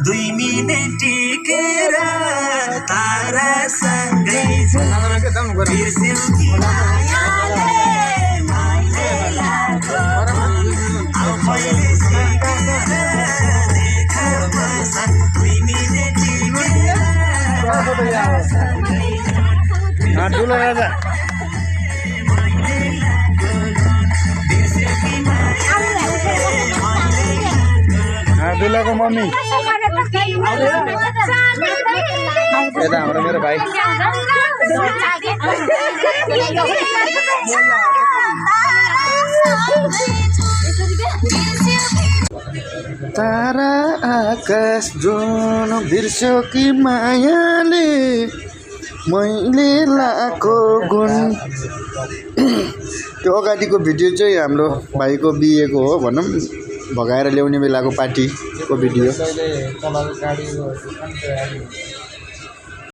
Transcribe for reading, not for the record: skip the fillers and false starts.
दुई मिनेट टिकेर तारा सँगै बिर्स्यौ कि मायाले मैले लाग्यो आफैले सिकाएर देखा बस 2 मिनेट टिकेर ठुलो राजा दुलाको मम्मी यता हाम्रो मेरो भाइ तारा आकाश जुन बिर्स्यो कि मायाले मैले लाको गुण त्यो अगाडिको भिडियो चाहिँ हाम्रो भाइको बिहेको हो भनौँ भगाएर ल्याउने बेलाको पार्टीको भिडियो